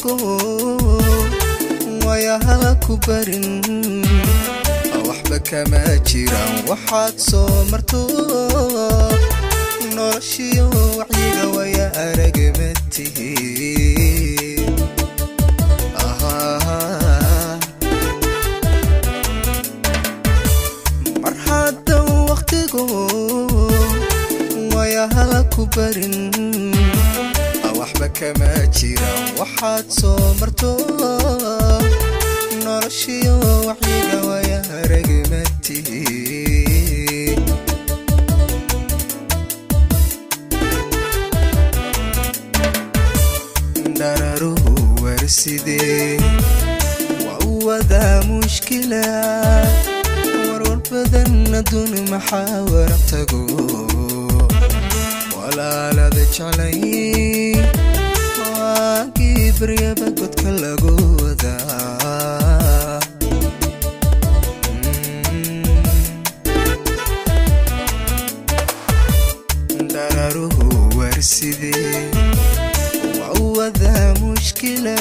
waqtigu wayaha ku barin, waxba kama jiraan waxaad soo marto. Noloshiyo wacyiga waya aragma tihi. Mar hadda waqtigu wayaha ku barin, waxba kama jiraan waxaad soo marto. Noloshiyo wacyiga waya aragma tihi. Dhararuhu warsidee waa u wadaa mushkila, warwar badan adduun maxaa waraq tago. Walaalada jeclay waagii baryaba godka lagu wadaa. Dhararuhu warsidee waa u wadaa mushkila,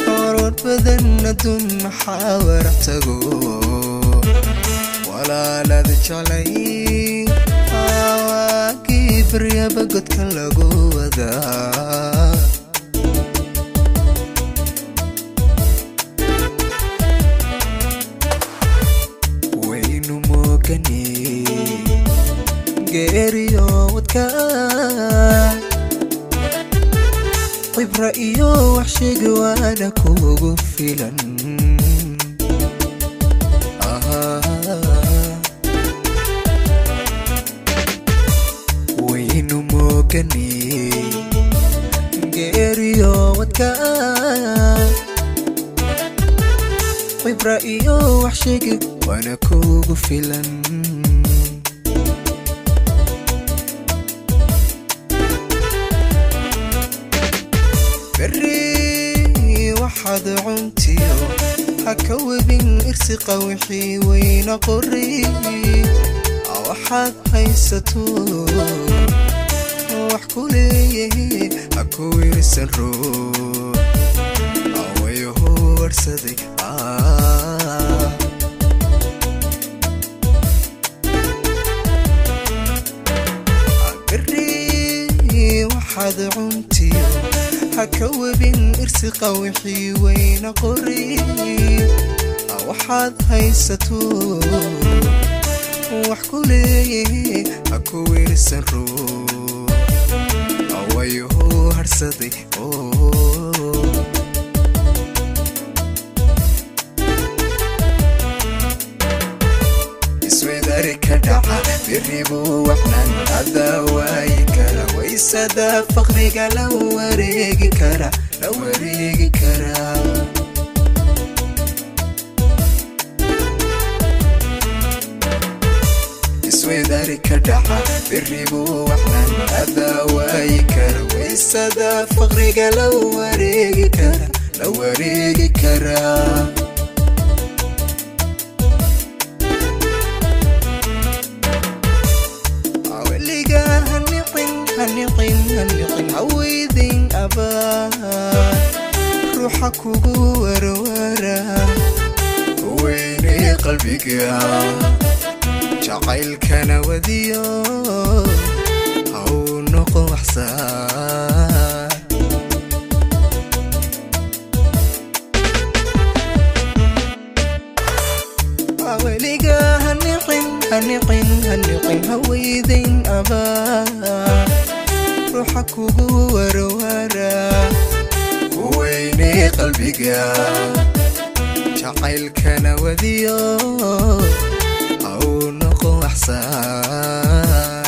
warwar badan adduun maxaa waraq tago. Walaalada jeclay waagii baryaba godka lagu wadaa. Waynu moogane geeriyo wadka, cibra iyo wax sheegi waana kugu filan. Waynu moogane geeriyo wadka, cibra iyo wax sheegi waana kugu filan. Berri waxaad cuntiyo ha ka webin irsiqa wixii weyna qori. Waxaad haysato wax ku leeyahay ha ku wirsan ruux awayahu warsaday. Berri waxaad cuntiyo ha ka webin irsiqa wixii weyna qori. Waxaad haysato wax ku leeyahay ha ku wirsan ruux awayahu harsaday. Iswedari ka dhaca beribu waxnan adaa waayi kara, waysada faqriga la wareegi kara, la wareegi karaa. Iswedari ka dhaca beribu waxnan adaa waayi kara, waysada faqriga la wareegi kara, la wareegi karaa. Weligaa haniqin, haniqin, haniqin, haweydin abaa ruuxa kugu warwara. Weynay qalbiga jacaylkana wadiyo ha uu noqo waxsaa. Weligaa haniqin, haniqin, haniqin, haweydayn abaa ruuxa kugu warwara. Weynay qalbiga jacaylkana wadiyo ha uu noqo waxsaa.